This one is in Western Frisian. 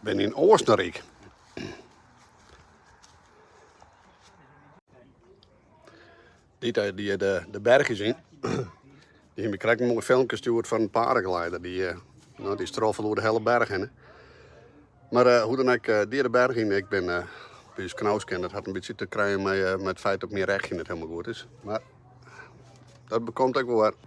Bin yn Oostenryk. Dy't die de berchjes yn. Dy hie my krekt in moai filmke stjoerd fan in paraglider. Dy, eh, no, dy stroffel oer de hele berch hinne. Mar eh, hoe dan ek, eh, die de berch yn. Ik bin uh, by ús knauske dat hat in bytsje te krijen mei, mei it feit dat myn rechje net hielendal goed is. Mar dat bekomt ek wol wer.